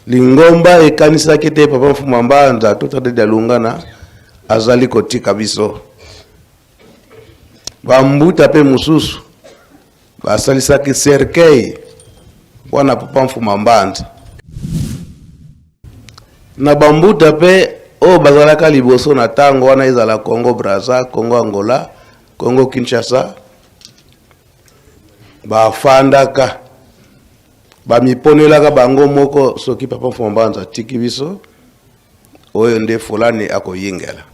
Lingomba ekanisaki te Papa Mfuma Mbanza to Tata Dialungana azali kotika biso. Bambuta mpe mosusu basalisaki cercueil mpo na Papa Mfuma Mbanza. Na bambuta mpe oyo bazalaka liboso na ntango wana, ezala Congo Brazza, Congo Angola, Congo Kinshasa, bafandaka bamiponelaka bango moko soki Papa Mfuma Mbanza atiki biso, oyo nde fulani akoyingela.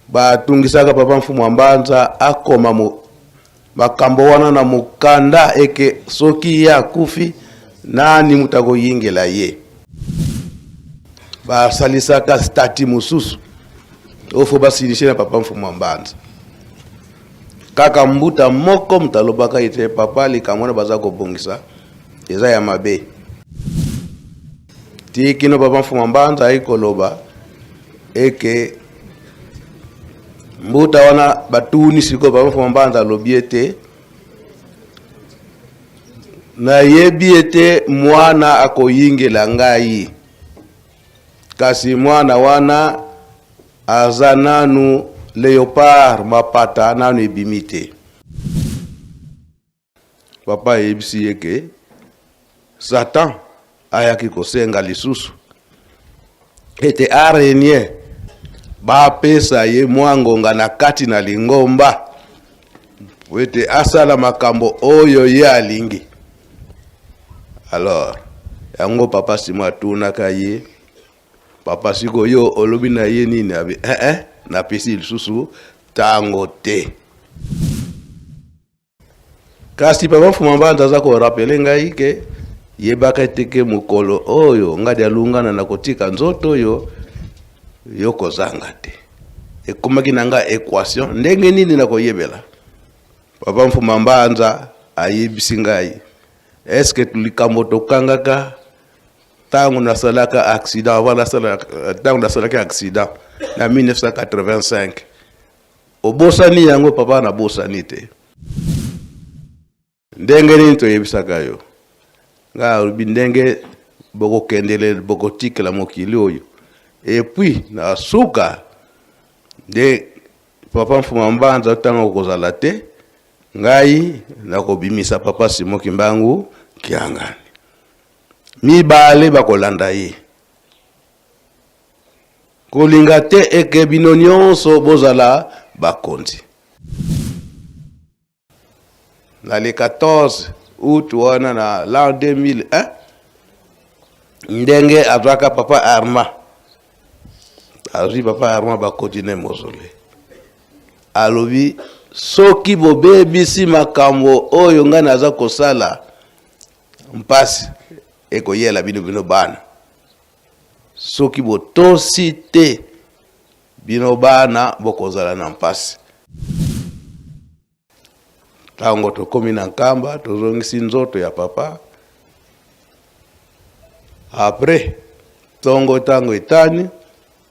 Batungisaka Papa Mfumu Mbanza akoma makambo wana na mokanda eke soki ye akufi nani moto akoyingela ye. Basalisaka statut mosusu oyo fo basilise na Papa Mfumu Mbanza. Kaka mbuta moko moto alobaka ete papa likambo wana baza kobongisa eza ya mabe. Ti kino Papa Mfuma Mbanza ayi koloba eke mbuta wana batuni sikoyo, Papa Mfuma Mbanza alobi ete nayebi ete mwana akoyingela ngai, kasi mwana wana aza nanu leopard, mapata nanu ebimi te. Papa ayebisi ye ke Satan ayaki kosenga lisusu ete arenie bapesa ye mwa ngonga na kati na lingomba po ete asala makambo oyo ye alingi. Alors yango Papa Simon atunaka ye, papa sikoyo olobi na ye nini? Abi eh, eh, napesi lisusu tango te. Kasi Papa Mfuma Mbanza aza korapele ngai ke yebaka ete ke mokolo oyo ngai alungana na kotika nzoto oyo yo kozanga te. Ekomaki na ngai equation ndenge nini nakoyebela. Papa Mfuma Mbanza ayebisi ngai eske likambo tokangaka ntango nasalaka accident avant nasala ntango nasalaki accident na 1985 obosani yango? Papa, nabosani te. Ndenge nini toyebisaka yo? Ngai alobi ndenge bokokendele bokotikela mokili oyo. Et puis na suka nde Papa Mfuma Mbanza ntango okozala te, ngai nakobimisa Papa Simon Kimbangu Kiangani, mibale bakolanda ye. Kolinga te eke bino nyonso bozala bakonzi. Na le 14 août wana na l'an 2001, ndenge azwaka Papa Arma, azwi Papa Arma, bakoti ne mausolée, alobi soki bobebisi makambo oyo ngai naza kosala, mpasi ekoyela bino, bino bana. Soki botosi te, bino bana bokozala na mpasi. Ntango tokomi na Nkamba, tozongisi nzoto ya papa. Après ntongo, ntango etani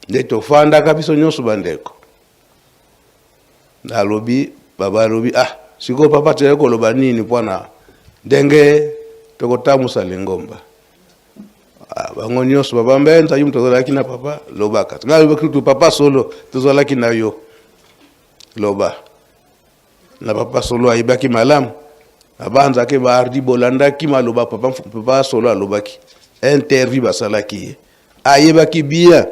nde tofandaka biso nyonso bandeko. Nalobi, baba alobi, ah, sikoyo papa tozali koloba nini mpona ndenge tokotambusa lingomba? Ah, bango nyonso, baba Mbenza, yo moto ozalaki na papa, lobaka. Ngai alobaki tu, papa solo tozalaki na yo, loba. Na papa solo ayebaki malamu, abanzaki baardi bolandaki maloba papa, papa solo alobaki, interview basalaki ye, ayebaki bien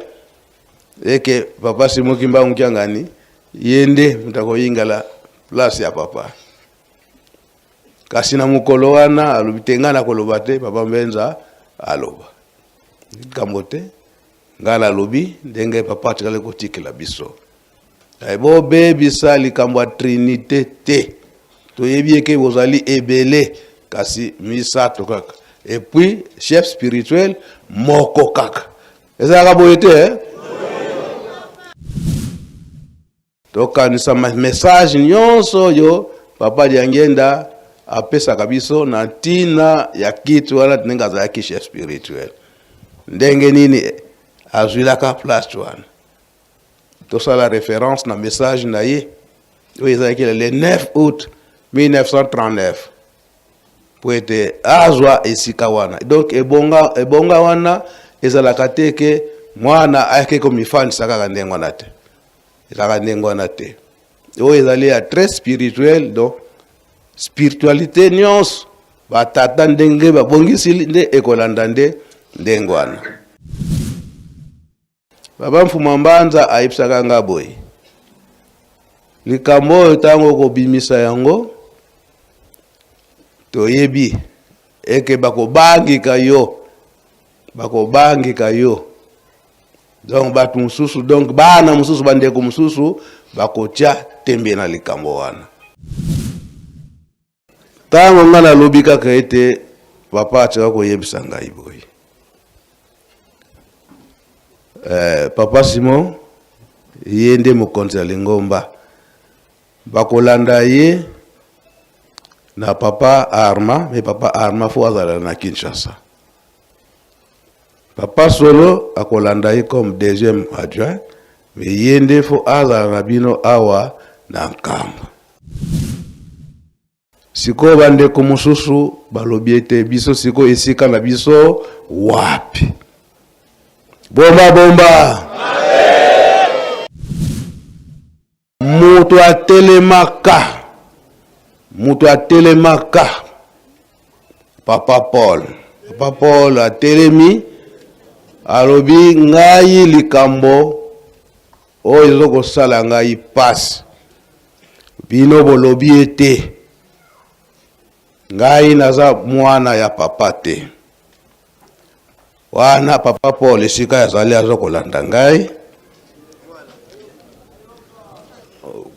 eke Papa Simon Kimbangu Kiangani ye nde moto akoyingala place ya papa. Kasi na mokolo wana alobi te, ngai nakoloba te, Papa Mbenza aloba. Likambo te, ngai nalobi ndenge papa atikali kotikela biso. Bobebisa likambo ya trinité te. Toyebi eke bozali ebele, kasi misato kaka, et puis chef spirituel moko kaka. Ezalaka boye te, eh? Tokanisa message nyonso oyo Papa Diangenda apesaka biso na ntina ya kiti wana, ndenge azalaki chef spirituel, ndenge nini azwilaka place wana. Tosala référence na message na ye oyo ezalaki le 9 août 1939. mpo ete azwa esika wana. Donc ebonga, ebonga wana ezalaka te ke mwana ayaki komifandisa kaka ndenge wana te, ezalaka ndenge wana te. Oyo ezali ya très spirituel, donc spiritualité nyonso batata ndenge babongisi nde ekolanda nde ndenge wana. Papa Mfuma Mbanza ayebisaka nga boye, likambo oyo ntango okobimisa yango toyebi eke bakobangika yo, bakobangika yo donc bato mosusu, donc bana mosusu, bandeko mosusu bakotya tembe na likambo wana. Ntango ngai nalobi kaka ete papa atika koyebisa ngai boye, eh, papa Simon ye nde mokonzi ya lingomba, bakolanda ye na papa Arma, me papa Arma fo azala na Kinshasa. Papa Solo akolanda ye comme deuxième adjoint, me ye nde fo azala na bino awa na Nkamba. Sikoyo bandeko mosusu balobi ete biso sikoyo esika na biso wapi? Bomba bomba. Moto atelemaka, moto atelemaka, Papa Paul. Papa Paul atelemi, alobi ngai likambo oyo ezo kosala ngai pasi. Bino bolobi ete ngai naza mwana ya papa te. Wana papa Paul esika azali aza kolanda ngai.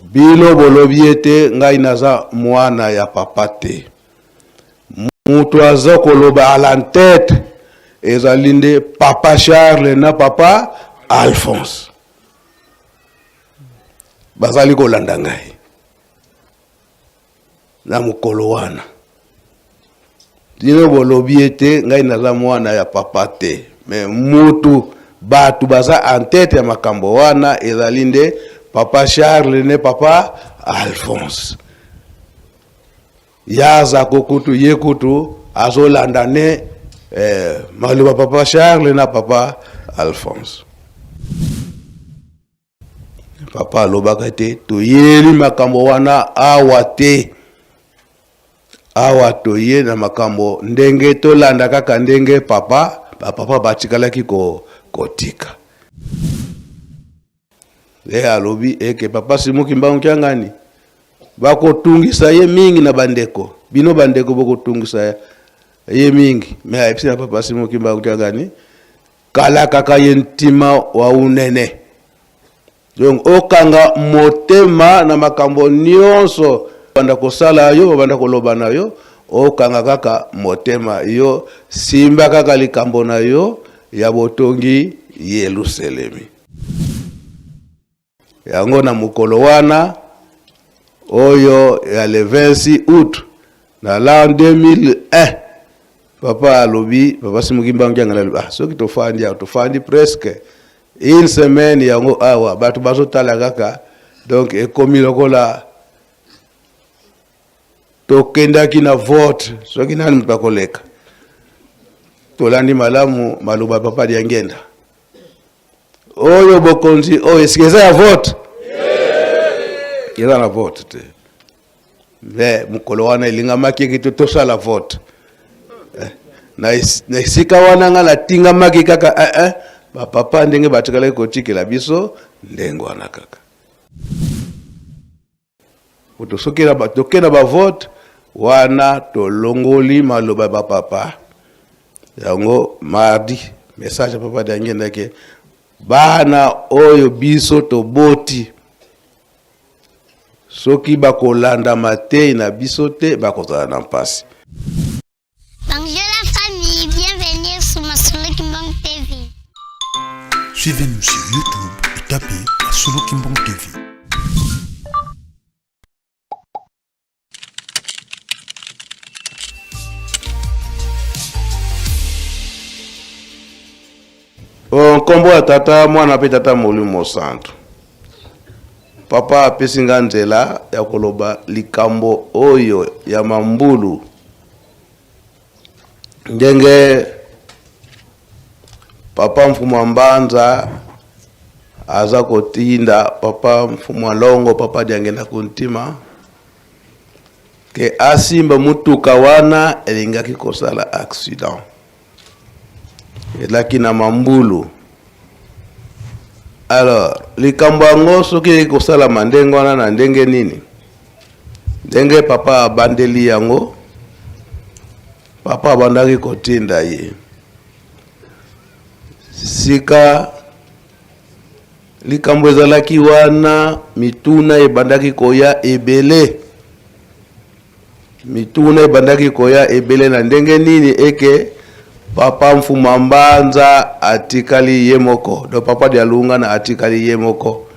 Bino bolobi ete ngai naza mwana ya papa te. Moto aza koloba à la tête ezali nde papa Charles na papa Alphonse. Bazali kolanda ngai na mokolo wana. Bino bolobi ete ngai naza mwana ya papa te, me mutu bato baza en tete ya makambo wana ezali nde papa Charles ne papa Alphonse. Yaza ko kutu ye kutu azolanda ne eh, maloba papa Charles na papa Alphonse. Papa alobaka te toyeli makambo wana awa te, awa toye na makambo ndenge tolanda kaka ndenge papa bapapa batikalaki ko, kotika. Ye alobi eke papa Simon Kimbangu Kiangani bakotungisa ye mingi na bandeko, bino bandeko bokotungisa ye mingi. Me ayebisi na papa Simon Kimbangu Kiangani kala kaka ye ntima wa unene, donc okanga motema na makambo nyonso banda kosala yo, banda koloba na yo, okanga kaka motema yo, simba kaka likambo na yo ya botongi Yelusalemi. Yango na mokolo wana oyo ya le 26 août na l'an 2001, papa alobi, papa Simon Kimbangu Kiangani alobi, ah, soki tofandi awa, tofandi presque une semaine yango awa, bato bazotala kaka, donc ekomi lokola tokendaki na vote, soki nani moto akoleka. Tolandi malamu maloba papa Diangenda. Oyo bokonzi oyo esika eza ya vote, eza na vote te. Me mokolo wana elingamaki eke tosala vote na esika wana nga natingamaki kaka eh, eh, bapapa ndenge batikalaki kotikela biso ndenge wana kaka. Poto soki na toke na ba vote wana tolongoli maloba ya bapapa yango. Mardi message ya papa Diangienda bana oyo biso toboti soki bakolanda mateyi na biso te bakozala na mpasi. Bonjour la famille, bienvenue sur Masolo Kimbang TV. Suivez-nous sur YouTube et tapez Masolo Kimbang TV. Nkombo ya Tata, Mwana mpe Tata Molimo Mosantu. Papa apesi nga nzela ya koloba likambo oyo ya mambulu. Ndenge papa Mfumu Mbanza aza kotinda papa Mfumu Longo, papa Diangenda Kuntima, ke asimba mutuka wana elingaki kosala accident, elaki na mambulu. Alors likambo yango soki eyaki kosalama ndenge wana na ndenge nini, ndenge papa abandeli yango, papa abandaki kotinda ye sika likambo ezalaki wana. Mituna ebandaki koya ebele, mituna ebandaki koya ebele na ndenge nini eke papa Mfuma Mbanza atikali ye moko, donc papa Dialungana atikali ye moko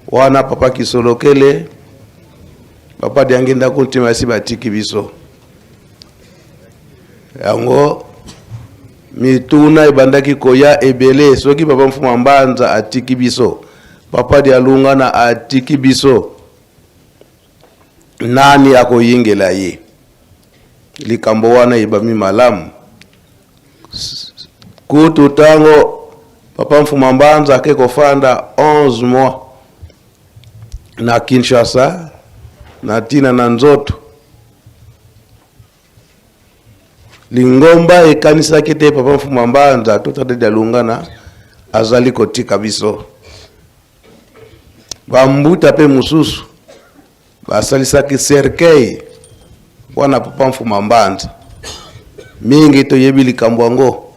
wana. Papa Kisolokele, papa Diangenda Kuntima esi batiki biso. Yango mituna ebandaki koya ebele: soki papa Mfuma Mbanza atiki biso, papa Dialungana atiki biso, nani akoyingela ye? Likambo wana eyebami malamu. Kutu ntango papa Mfuma Mbanza ake kofanda 11 mois na Kinshasa na ntina na nzoto, lingomba ekanisaki te papa Mfuma Mbanza to tata Dialungana azali kotika biso. Bambuta mpe mosusu basalisaki cercueil mpona papa Mfuma Mbanza. Mingi toyebi likambo yango,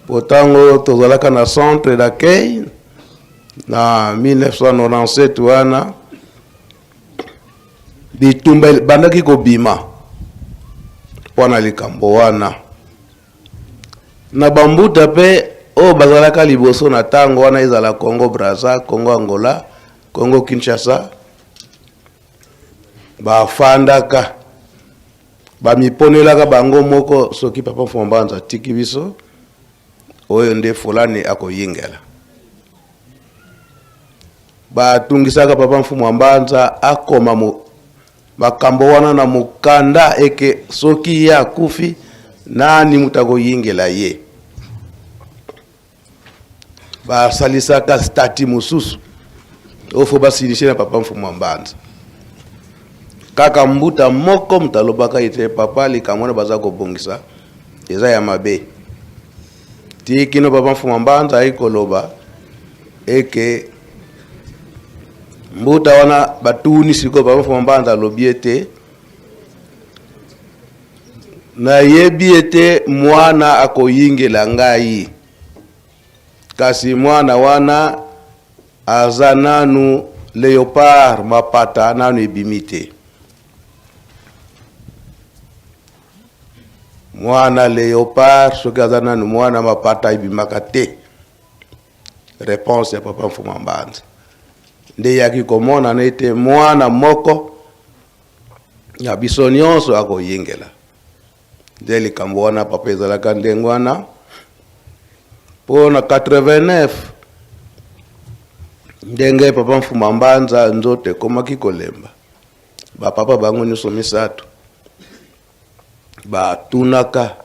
po ntango tozalaka na centre d'accueil na 1997 wana, bitumba ebandaki kobima mpona likambo wana na bambuta mpe oyo bazalaka liboso na ntango wana, ezala Congo Braza, Congo Angola, Congo Kinshasa. Bafandaka, bamiponelaka bango moko: soki papa Mfuma Mbanza atiki biso, oyo nde fulani akoyingela. Batungisaka papa Mfumu Mbanza akoma makambo wana na mokanda eke soki ye akufi, nani moto akoyingela ye. Basalisaka statut mosusu oyo fo basilise na papa Mfumu Mbanza. Kaka mbuta moko moto alobaka ete: "Papa, likambo wana baza kobongisa eza ya mabe." Ti kino papa Mfumu Mbanza ayi koloba eke mbuta wana batuni. Sikoyo papa Mfumu Mbanza alobi ete: "Nayebi ete mwana akoyingela ngai, kasi mwana wana aza nanu léopard, mapata nanu ebimi te. Mwana léopard, soki aza nanu mwana, mapata ebimaka te." Réponse ya papa Mfuma Mbanza nde eyaki komonana ete mwana moko ya biso nyonso akoyingela. Nde likambo wana papa ezalaka ndenge wana. Mpo na 89, ndenge papa Mfuma Mbanza nzoto ekomaki kolemba, bapapa bango nyonso misato batunaka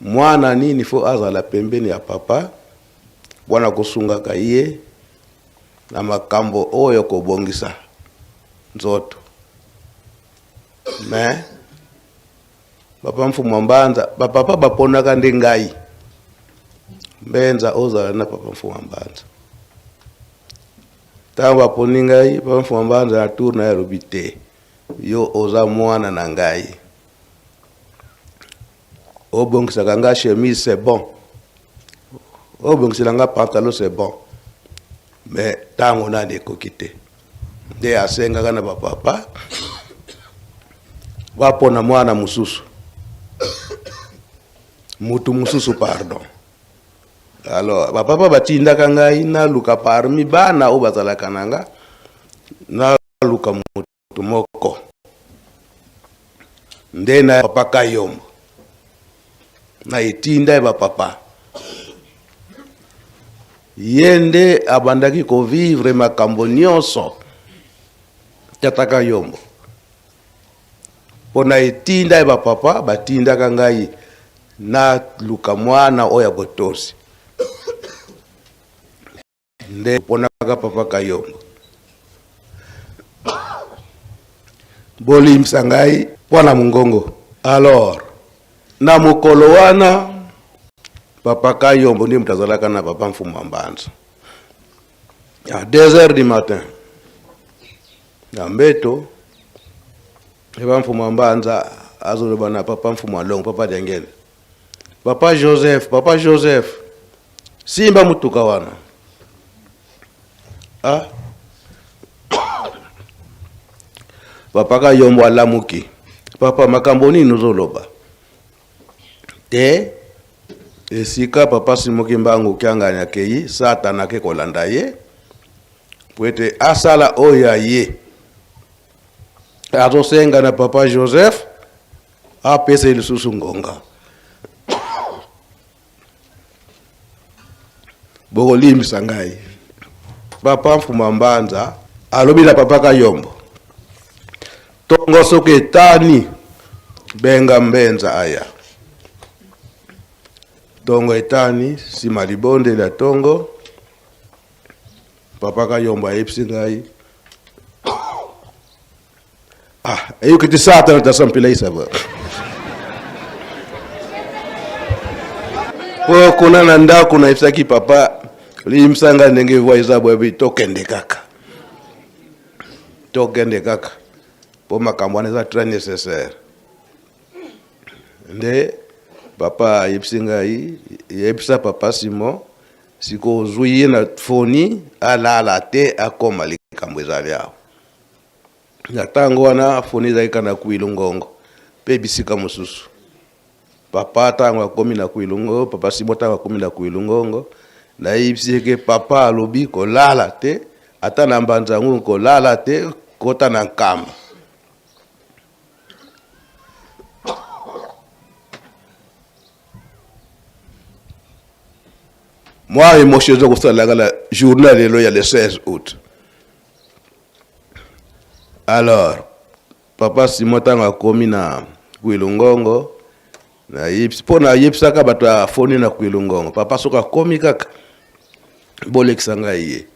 mwana nini fo azala pembeni ya papa mpona kosungaka ye na makambo oyo kobongisa nzoto. Mais papa Mfumu Mbanza, bapapa baponaka nde ngai Mbenza ozala na papa Mfumu Mbanza. Ntango baponi ngai, papa Mfumu Mbanza na tour na ye alobi te: "Yo oza mwana na ngai, obongisaka nga chemise, c'est bon, obongisela nga pantalon, c'est bon, mais ntango nani ekoki te." Nde asengaka na bapapa bapona mwana mosusu, mutu mosusu, pardon. Alors bapapa batindaka ngai naluka parmi bana oyo bazalaka na nga, naluka mutu moko. Nde na papa Kayombo, na etinda ya bapapa, ye nde abandaki kovivre makambo nyonso, tata Kayombo. Mpo na etinda ya bapapa batindaka ngai. Naluka mwana oyo ya botosi. Nde ponaka papa Kayombo. Bolimbisa ngai mpo na mongongo. Alors, na mokolo wana papa Kayombo nde moto azalaka na papa Mfumu Mbanza. À 2 heures du matin, na mbeto, papa Mfumu Mbanza azoloba na papa Mfumu Alongo, papa Dengele. Papa Joseph, papa Joseph, simba mutuka wana. Ah. Papa Kayombo alamuki. Papa, makambo nini ozoloba? Te, esika papa Simon Kimbangu Kiangani akei, Satana ake kolanda ye po ete asala oyo ya ye. Azosenga na papa Joseph apesa ye lisusu ngonga. Bokolimbisa ngai. Papa Mfuma Mbanza alobi na papa Kayombo, tongo soki etani benga Mbenza aya. Tongo etani, nsima libondeli ya tongo, papa Kayombo ayebisi ngai Ah, eyoki ti satana tasampela isaba po kuna na ndako nayebisaki papa limbisa ngai ndenge voi eza boyebi tokende kaka tokende kaka po makambo wana eza très nécessaire nde papa ayebisi ngai yebisa papa Simon sikoyo ozwi ye na foni alala te akoma likambo ezali awa. Na ntango wana foni ezalaki kaka na Kwilu Ngongo mpe bisika mosusu. Papa ntango akomi na Kwilu Ngongo, papa Simon ntango akomi na Kwilu Ngongo, nayebisi ye ke papa alobi kolala te, ata na Mbanza Ngungu kolala te, kota na Nkamba. Mwa emotion eza kosala nga na journée ya lelo ya le 16 août. Alors, papa Simon ntango akomi na Kwilu-Ngongo, mpo nayebisaka bato ya foni na Kwilu-Ngongo, papa soki akomi kaka bolekisa ngai ye.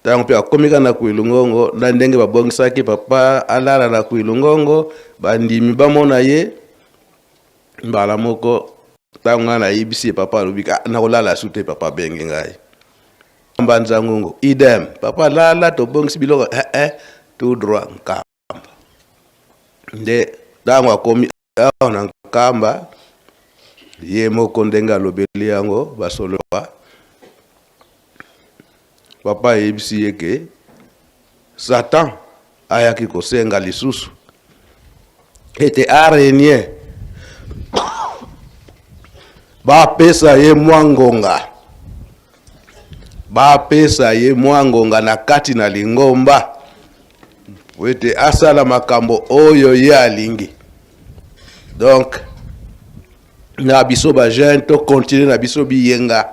Ntango mpe akomi kaka na Kwilu-Ngongo, na ndenge babongisaki papa alala na Kwilu-Ngongo, bandimi bamona ye mbala moko. Ntango ngai nayebisi ye, papa alobi ah, nakolala su te, papa abengi ngai. Mbanza ngungu idem papa lala tobongisi biloko eh, eh, tout droit Nkamba. Nde ntango akomi awa na Nkamba, ye moko ndenge alobeli yango basolola, papa ayebisi ye ke Satan ayaki kosenga lisusu ete arenie bapesa ye mwa ngonga, bapesa ye mwa ngonga na kati na lingomba po ete asala makambo oyo ye alingi. Donc na biso ba jeune to continuer na biso biyenga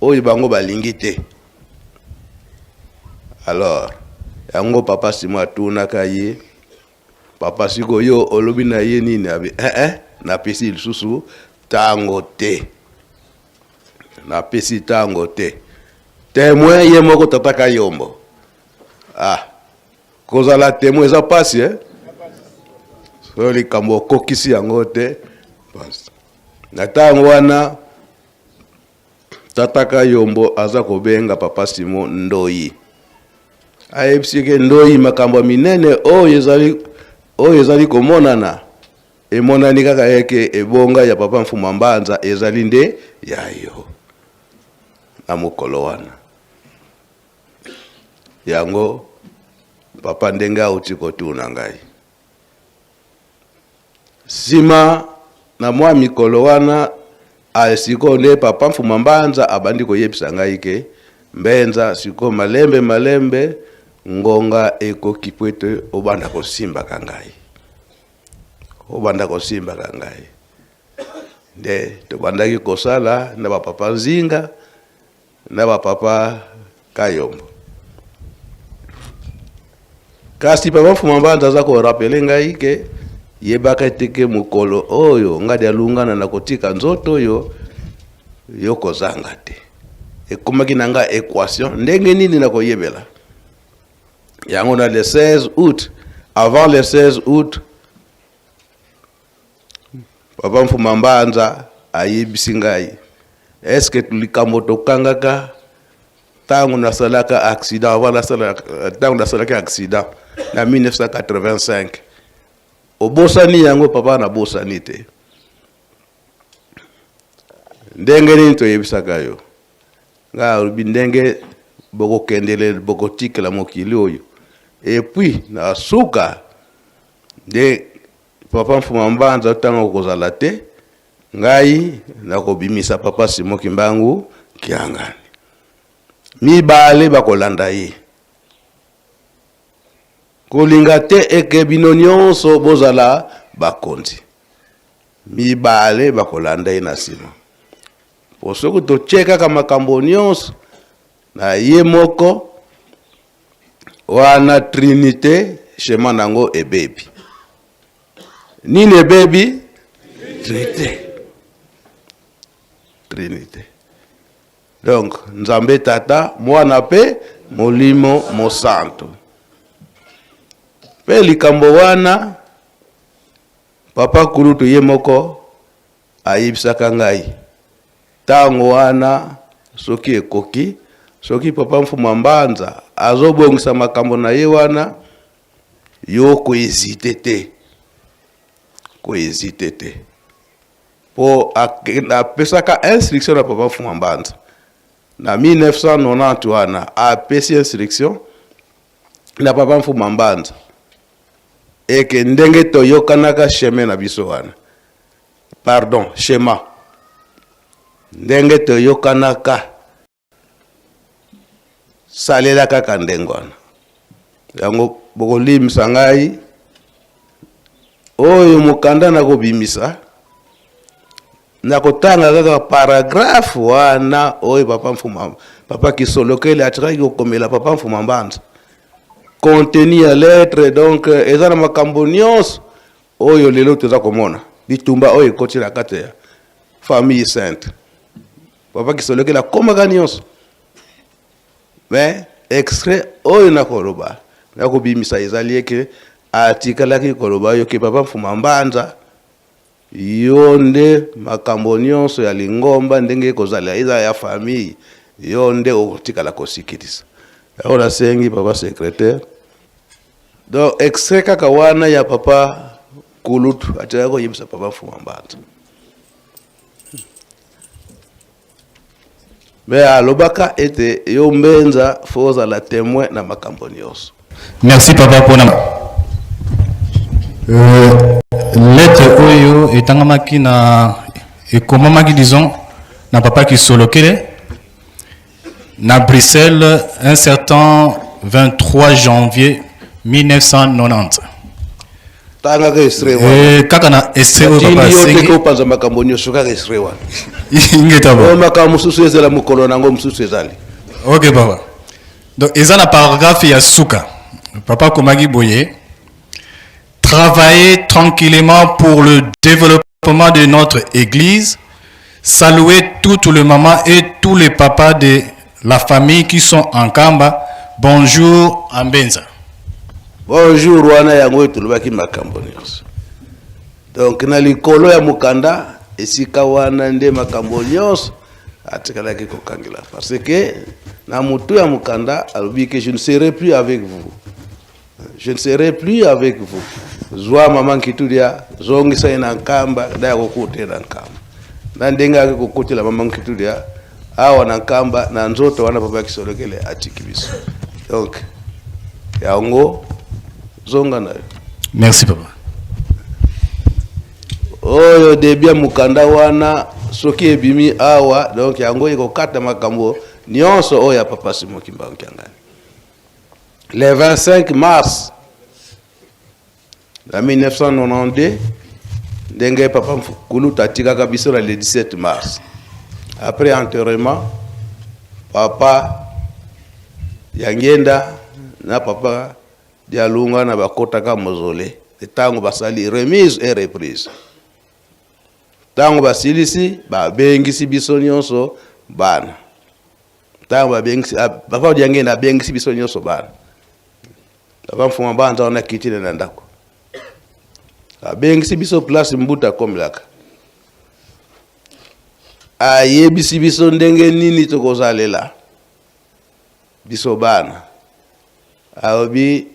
oyo bango balingi te. Alors yango papa Simon atunaka ye, papa sikoyo olobi na ye nini? Abi eh eh, napesi lisusu tango te, napesi tango te. Témoin ye moko tata Kayombo. Ah, kozala témoin eza pasi eh? Soki likambo okokisi yango te, pasi. Na tango wana Tata Kayombo aza kobenga papa Simon Ndoyi. Ayebisi ke Ndoyi makambo ya minene oyo ezali oyo ezali komonana emonani kaka eke ebonga ya papa Mfuma Mbanza ezali nde ya yo. Na mokolo wana yango papa ndenge auti kotuna ngai Sima na mwa mikolo wana, a sikoyo nde papa Mfuma Mbanza abandi koyebisa ngai ke Mbenza, sikoyo malembe malembe ngonga ekoki po ete obanda kosimbaka ngai, obanda kosimbaka ngai. Nde tobandaki kosala na ba papa Nzinga na ba papa Kayombo. Kasi papa Mfuma Mbanza aza ko rappeler ngai ke Yebaka ete ke mokolo oyo nga Dialungana nakotika nzoto oyo, yo kozanga te. Ekomaki na nga equation, ndenge nini nakoyebela yango na le 16 août. Avant le 16 août, papa Mfuma Mbanza ayebisi ngai: est ce que likambo tokangaka ntango nasalaka accident, avant nasala, ntango nasalaki accident na 1985, obosani yango? Papa, nabosani te. Ndenge nini toyebisaka yo? Ngai alobi ndenge bokokendele, bokotikela mokili oyo. Et puis na suka nde papa Mfuma Mbanza, ntango kozala te, ngai nakobimisa papa Simon Kimbangu Kiangani, mibale bakolanda ye. Kolinga te eke bino nyonso bozala bakonzi, mibale bakolanda ye na nsima. Po soki totie kaka makambo nyonso na ye moko wana, trinité, schéma nango ebebi. Nini ebebi? Trinité, trinité. Donc Nzambe Tata, Mwana mpe Molimo Mosantu. Mpe likambo wana, papa kulutu ye moko ayebisaka ngai ntango wana, soki ekoki, soki papa Mfuma Mbanza azobongisa makambo na ye wana, yo kohésiter te, kohésiter te. Mpo apesaka instruction na papa Mfuma Mbanza na 1990 wana, apesi instruction na papa Mfuma Mbanza eke ndenge toyokanaka chemin na biso wana, pardon, schéma ndenge toyokanaka, salela kaka ndenge wana. Yango bokolimisa ngai oyo mokanda nakobimisa, nakotanga kaka paragraphe wana oyo papa Mfuma, papa Kisolokele atikaki kokomela papa Mfuma Mbanza. Contenu ya lettre, donc eza na makambo nyonso oyo lelo toza komona, bitumba oyo ekoti na kati ya famille sainte. Papa Kisolokele akomaka nyonso, mais extrait oyo nakoloba, nakobimisa, ezali eke atikalaki koloba yo ke papa Mfuma Mbanza, yo nde makambo nyonso ya lingomba ndenge ekozala, eza ya famille, yo nde okotikala kosikilisa yango. Nasengi papa secrétaire, donc extrait kaka wana ya papa kulutu atikala koyebisa papa Mfuma Mbanza. Me alobaka ete yo mbenza fo ozala témoin na makambo nyonso. Merci papa mpona lettre oyo etangamaki na ekomamaki, disons, na papa Kisolokele na Bruxelles un certain 23 janvier 1990. Tangaka extrait wana. Kaka na extrait oyo papa Tindi yo te asengi. Kopanza makambo nyonso, kaka extrait wana. Ingeta Oyo bo makambo mosusu ezala mokolo nango mosusu ezali. Ok papa, donc eza na paragraphe ya suka. Papa akomaki boye: "Travailler tranquillement pour le développement de notre église, saluer toutes les mamans et tous les papas de la famille qui sont en Kamba. Bonjour Ambenza." Bonjour wana, yango oyo tolobaki makambo nyonso. Donc na likolo ya mokanda, esika wana nde makambo nyonso atikalaki kokangela, parce que na motu ya mokanda alobi que je ne serai plus avec vous, je ne serai plus avec vous. Zwa mama Nkitudia, zongisa ye na Nkamba, da ya kokuta ye na Nkamba. Na ndenge ake kokutela mama Nkitudia awa na Nkamba na nzoto wana, papa Kisolokele atiki biso. Donc yango zonga na yo. Merci papa. Oyo début ya mokanda wana, soki ebimi awa, donc yango ekokata makambo nyonso oyo ya papa Simon Kimbangu Kiangani. Le 25 mars na 1992, ndenge papa kulutu atikaka biso na le 17 mars, après enterrement, papa Yangenda na papa Dialunga na bakotaka mausolée. Ntango basali remise et reprise, ntango basilisi, babengisi biso nyonso bana. Ntango babengisi, ah, papa Diangenda abengisi biso nyonso bana. Papa Mfuma Mbanza wana akitile na ndako, abengisi biso place mbuta akomelaka, ayebisi biso ndenge nini tokozalela biso bana. Alobi: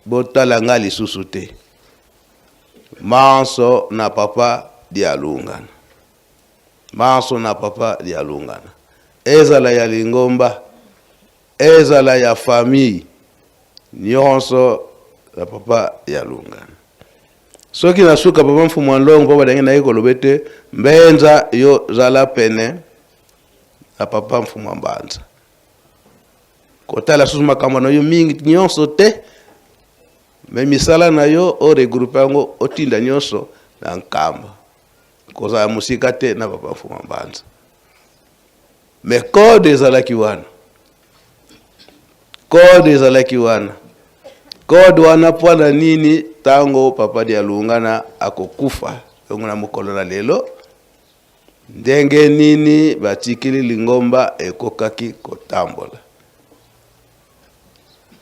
"Botala nga lisusu te, manso na papa Dialungana, manso na papa Dialungana, ezala ya lingomba, ezala ya famille, nyonso na papa Dialungana." Soki na suka, papa Mfumu Alongo mpo balingi naye koloba ete: "Mbenza, yo zala pene na papa Mfumu Mbanza, kotala susu makambo na yo mingi nyonso te, me misala na yo oregroupe yango, otinda nyonso na Nkamba, kozala mosika te na papa Mfumu Mbanza." Mais code ezalaki wana, code ezalaki wana. Code wana mpona nini? Ntango papa Dialungana akokufa, yango na mokolo na lelo, ndenge nini batikili lingomba ekokaki kotambola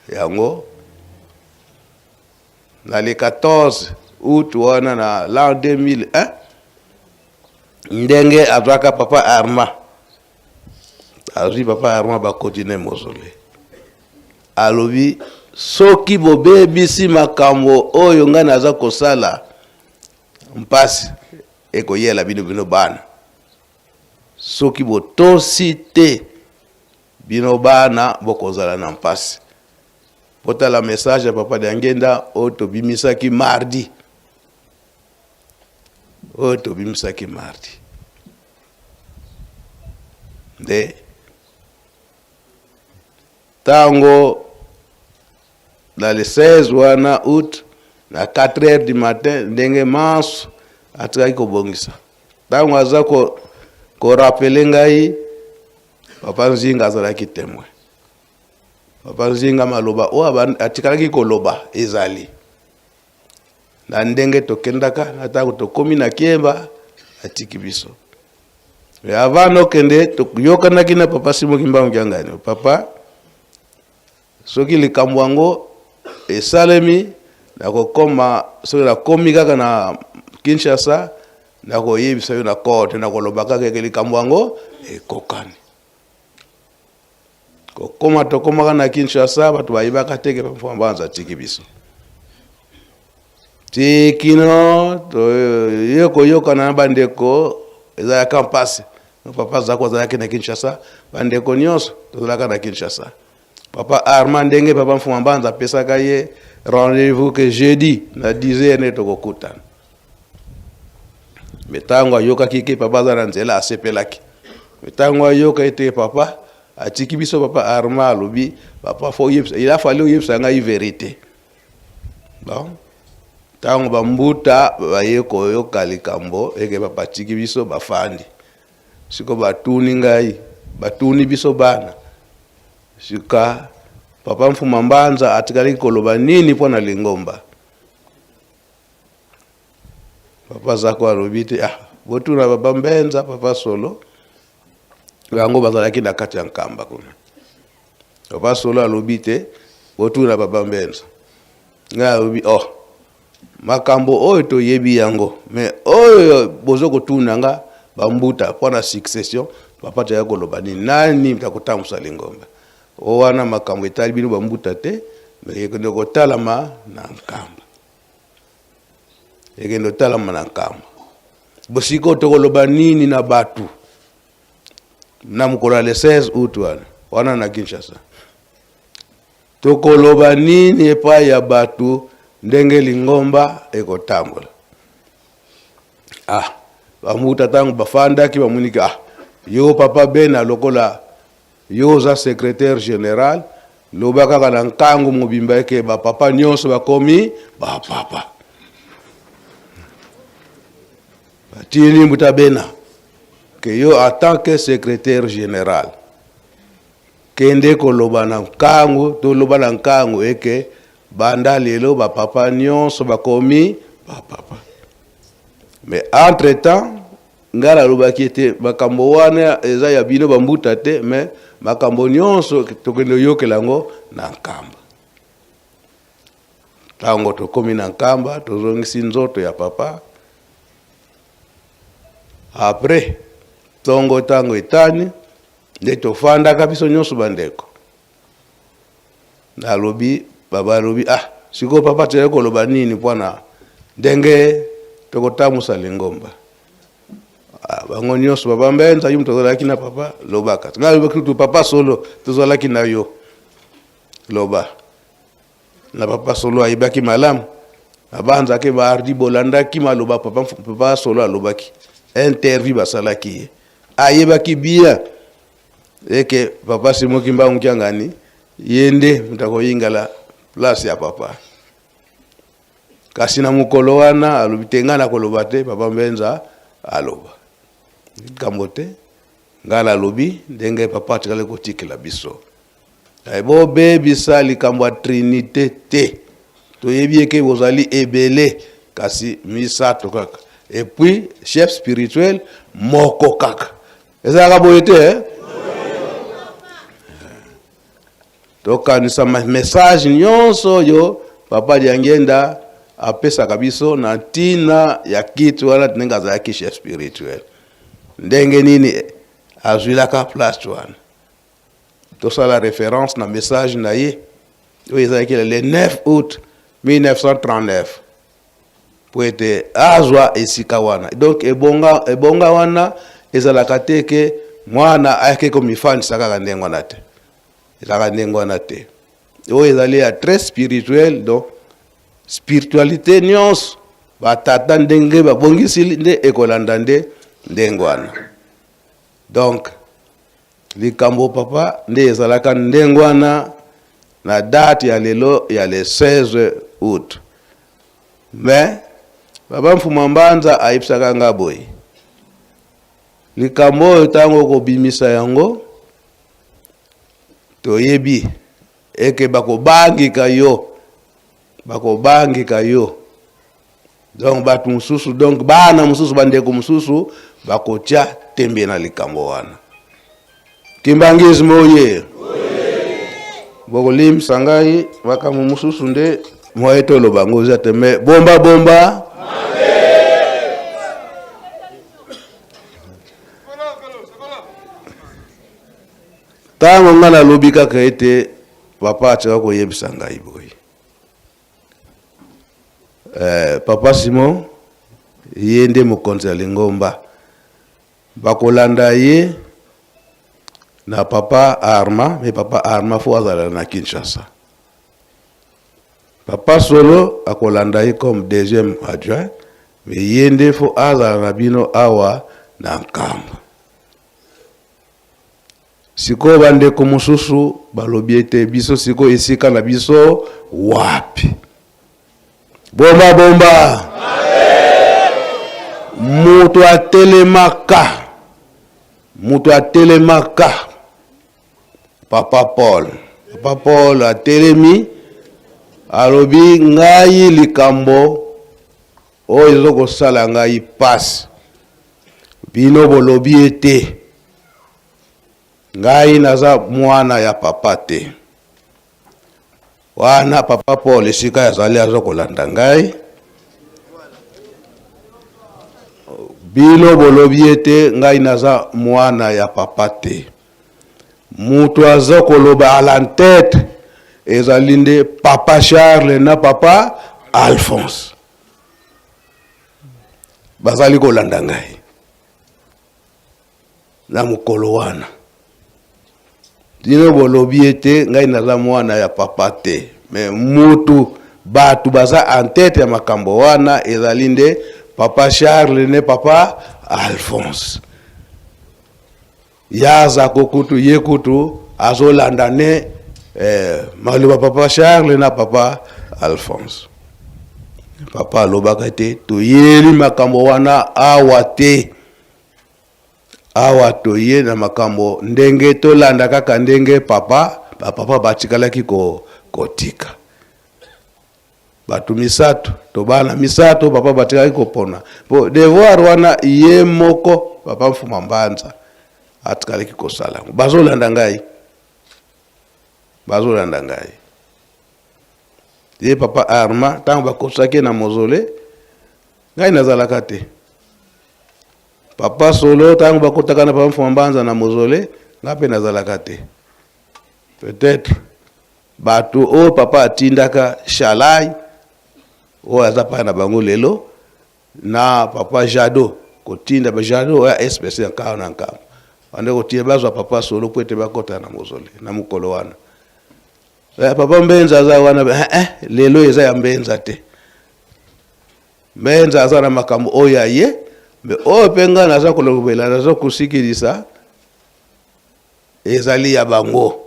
yango? Na le 14 août wana na l'an 2001, ndenge azwaka papa Arma, azwi papa Arma, bakoti na mausolée, alobi: "Soki bobebisi makambo oyo ngai naza kosala, mpasi ekoyela bino, bino bana. Soki botosi te, bino bana bokozala na mpasi." Botala message ya papa Diangenda oyo tobimisaki mardi, oyo tobimisaki mardi. Nde ntango na le 16 wana août, na 4 heures du matin, ndenge manso atikaki kobongisa, ntango aza korappeler ngai, papa Nzinga azalaki témoin. Papa Nzinga, maloba oyo atikalaki koloba ezali na ndenge tokendaka na ntango tokómi na Kiemba, atiki biso. Mais avant nokende, toyokanaki na papa Simon Kimbangu Kiangani: "Papa, soki likambo yango esalemi, nakokoma, soki nakomi kaka na Kinshasa, nakoyebisa yo na korte, nakoloba kaka eke likambo yango ekokani." Kokoma tokomaka na Kinshasa, bato bayebaka teke Mbanza atiki biso. Ti kino toye koyokana na bandeko, ezalaka mpasi. Papa Zako azalaki na Kinshasa, bandeko nyonso tozalaka na Kinshasa. Papa Armand, ndenge papa Mfuma Mbanza apesaka ye rendez-vous ke jeudi na 10 heures nde tokokutana, me ntango ayokaki ke papa aza na nzela, asepelaki. Me ntango ayoka ete papa atiki biso, papa Armand alobi: "Papa, faut oyebisa, il a fallu oyebisa ngai vérité." Bon, ntango bambuta baye koyoka likambo eke papa atiki biso, bafandi siko, batuni ngai, batuni biso bana: "Sika papa Mfuma Mbanza atikali koloba nini mpo na lingomba?" Papa Zako alobi te: "Ah, botuna papa Mbenza, papa Solo." Bango bazalaki na kati ya Nkamba kuna. Papa Solo alobi te: "Botuna papa Mbenza." Ngai alobi: "Oh, makambo oyo toyebi yango, mais oyo bozo kotuna nga bambuta mpo na succession, papa toya koloba nini, nani takotambusa lingomba o wana, makambo etali bino bambuta te, mais ekende kotalama na Nkamba, ekende kotalama na Nkamba. Bosikoyo tokoloba nini na bato na mokolo ya le 16 août wana wana na Kinshasa? Tokoloba nini epai ya bato ndenge lingomba ekotambola?" Ah, bamuta ntango bafandaki, bamoniki: "Ah, yo papa Bena, lokola yo oza secrétaire général, loba kaka na nkangu mobimba eke bapapa nyonso bakomi bapapa." Batini mbuta Bena ke: "Yo, en tant que secrétaire général, kende koloba na nkangu, toloba na nkangu eke Banda lelo ba papa nyonso bakomi ba papa. Mais entre temps ngai nalobaki ete makambo wana eza ya bino bambuta te, mais makambo nyonso tokende oyokela yango na Nkamba. Ntango tokomi na Nkamba, tozongisi nzoto ya papa. Après ntongo ntango etani nde tofandaka biso nyonso bandeko. Nalobi, baba alobi, ah, sikoyo papa tozali koloba nini mpona ndenge tokotambusa lingomba? Ah, bango nyonso papa Mbenza yo moto ozalaki na papa, lobaka. Ngai nalobaki kutu papa solo tozalaki na yo, loba. Na papa solo ayebaki malamu, abanzaki baardi bolandaki maloba papa, papa solo alobaki, interview basalaki ye, ayebaki bien eke papa Simon Kimbangu Kiangani ye nde moto akoyingala place ya papa. Kasi na mokolo wana alobi te, ngai nakoloba te, papa Mbenza aloba likambo te, ngai nalobi ndenge papa atikali kotikela biso. Bobebisa likambo ya Trinite te, toyebi eke bozali ebele kasi misato kaka, et puis chef spirituel moko kaka. Ezalaka boye te eh? Tokanisa message nyonso oyo papa Diangienda apesaka biso na ntina ya kiti wana, ndenge azalaki chef spirituel, ndenge nini azwilaka place wana. Tosala référence na message na ye oyo ezalaki le 9 août 1939 po ete azwa esika wana. Donc ebonga, ebonga wana ezalaka te ke mwana ayaki komifandisa kaka ndenge wana te, ezalaka ndenge wana te. Oyo ezali ya très spirituel, donc spiritualité nyonso batata ndenge babongisi nde ekolanda nde ndenge wana. Donc likambo papa nde ezalaka ndenge wana na date ya lelo ya le 16 août. Mais papa Mfuma Mbanza ayebisaka nga boye, likambo oyo ntango okobimisa yango toyebi eke bakobangika yo, bakobangika yo. Donc bato mosusu, donc bana mosusu, bandeko mosusu bakotia tembe na likambo wana. Kimbanguisme oye, bokolimbisa ngai makambo mosusu nde moye toloba yango eza te, me bomba bomba ntango ngai nalobi kaka ete papa atika koyebisa ngai boye. Papa Simon ye nde mokonzi ya lingomba, bakolanda ye na papa Arma, me papa Arma fo azala na Kinshasa. Papa Solo akolanda ye comme deuxième adjoint, me ye nde fo azala na bino awa na Nkamba. Sikoyo bandeko mosusu balobi ete biso sikoyo esika na biso wapi? Bomba bomba, moto atelemaka, moto atelemaka. Papa Paul, Papa Paul atelemi, alobi ngai likambo oyo ezokosala ngai pasi, bino bolobi ete ngai naza mwana ya papa te. Wana papa Paul esika azali aza kolanda ngai. Bino bolobi ete ngai naza mwana ya papa te. Moto aza koloba à la tête ezali nde papa Charles na papa Alphonse. Bazali kolanda ngai na mokolo wana. Bino bolobi ete ngai naza mwana ya papa te, me mutu bato baza en tête ya makambo wana ezali nde papa Charles ne papa Alphonse. Yaza ko kutu ye kutu azolanda ne maloba papa Charles na papa Alphonse. Papa alobaka te toyeli makambo wana awa te, awa toye na makambo ndenge tolanda kaka ndenge papa bapapa batikalaki kotika. Bato misato to bana misato papa batikaki kopona po devoir wana ye moko papa Mfuma Mbanza atikalaki kosala yango. Bazolanda ngai, bazolanda ngai. Ye papa Arma ntango bakosaki ye na mausolée, ngai nazalaka te. Papa Solo ntango bakotaka na papa Mfuma Mbanza na mausolée, ngai mpe nazalaka te. Peut-être bato oyo papa atindaka Shalai oyo aza pai na bango lelo na papa Jado kotinda ba Jado oyo ya SPC nkao na nkamba bande kotinda bazwa papa Solo po ete bakota na mausolée na mokolo wana. Papa Mbenza aza wana, lelo eza ya Mbenza te. Mbenza aza na makambo oyo ya ye, me oyo mpe ngai naza kolobela, naza kosikilisa ezali ya bango.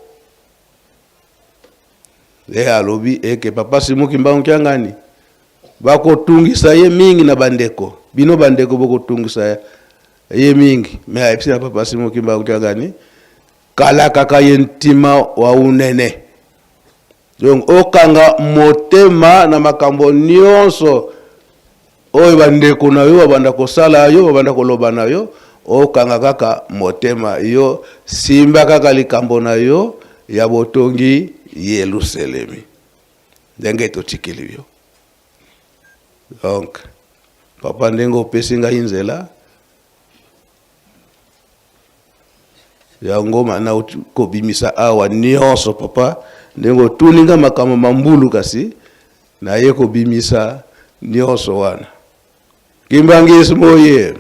Ye alobi eke papa Simon Kimbangu Kiangani bakotungisa ye mingi na bandeko, bino bandeko bokotungisa ye mingi. Me ayebisi na papa Simon Kimbangu Kiangani kala kaka ye ntima wa unene. Donc okanga motema na makambo nyonso oyo bandeko na yo babanda kosala yo, babanda koloba na yo, okanga kaka motema yo, simba kaka likambo na yo ya botongi Yelusalemi ndenge totikeli yo. Donc papa, ndenge opesi ngai nzela yango nauti kobimisa awa nyonso papa, ndenge otuni nga makambo mambulu, kasi naye kobimisa nyonso wana. Kimbanguisme moye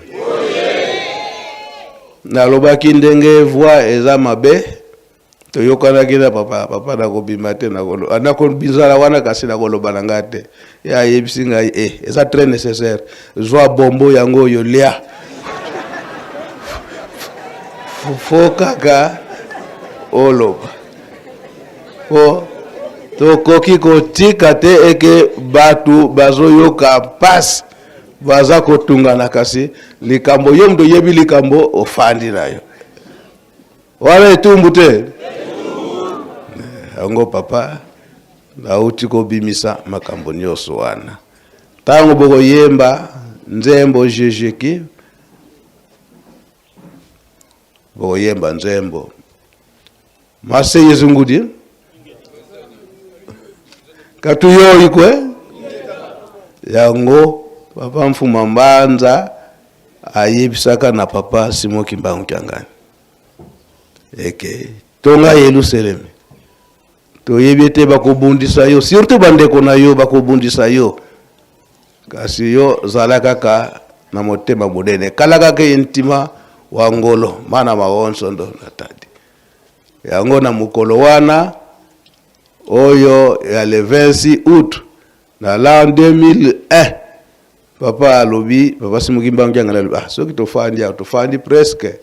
nalobaki ndenge voix eza mabe, toyokanaki na papa, papa nakobima te, nakobizala wana, kasi nakoloba na ngai te. Ye ayebisi ngai eza très nécessaire, zwa bombo yango oyo lia, fo kaka oloba, po tokoki kotika te eke bato bazoyoka mpasi, baza kotungana, kasi likambo yo moto oyebi likambo ofandi na yo wana etumbu te. Yango papa nauti kobimisa makambo nyonso wana. Ntango bokoyemba nzembo jejeki, bokoyemba nzembo mase yezungudi katuyoyi kwe yango papa Mfuma Mbanza ayebisaka na papa Simon Kimbangu Kiangani eke tonga Yelusalemi, toyebi ete bakobundisa yo, surtout bandeko na yo bakobundisa yo, kasi yo zala kaka na motema monene, kala kaka ye ntima wa ngolo mana maonsondo na tadi yango. Na mokolo wana oyo ya le 26 août na l'an 2001, papa alobi, papa Simon Kimbangu Kiangani alobi, soki tofandi awa, tofandi presque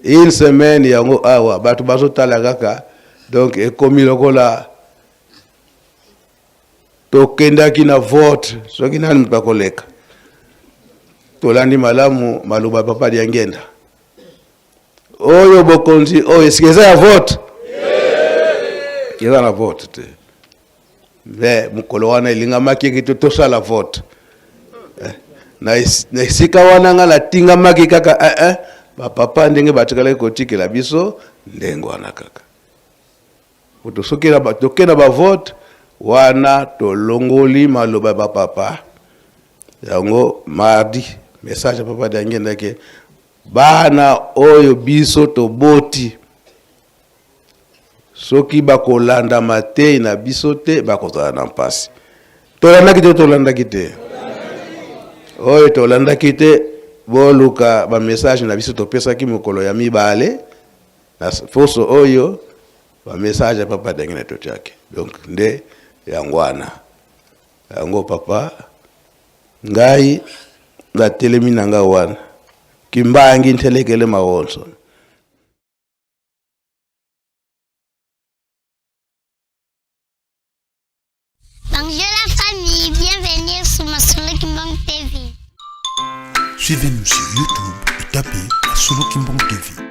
une semaine yango awa, bato bazotala kaka, donc ekomi lokola tokendaki na vote soki nani moto akoleka. Tolandi malamu maloba papa Diangenda, oyo bokonzi oyo esika eza ya vote, eza na vote te. Me mokolo wana elingamaki eke tosala vote na esika wana, nga natingamaki kaka bapapa ndenge batikalaki kotikela biso ndenge wana kaka. Soki toke na bavote wana, tolongoli maloba ya bapapa yango. Mardi, message ya papa Diangienda bana oyo biso toboti, soki bakolanda matei na biso te, bakozala na mpasi. Tolandaki te, tolandaki te, oyo tolandaki te, boluka bamessage na biso topesaki mokolo ya mibale na poso oyo, bamessage ya papa Diangienda totiaki. Donc nde yango wana, yango papa, ngai natelemi na ngai wana, Kimbangi ntelekele mawonso. Bonjour la famille, bienvenue sur Masolo Kimbangu TV. Suivez-nous sur YouTube et tapez Masolo Kimbangu TV.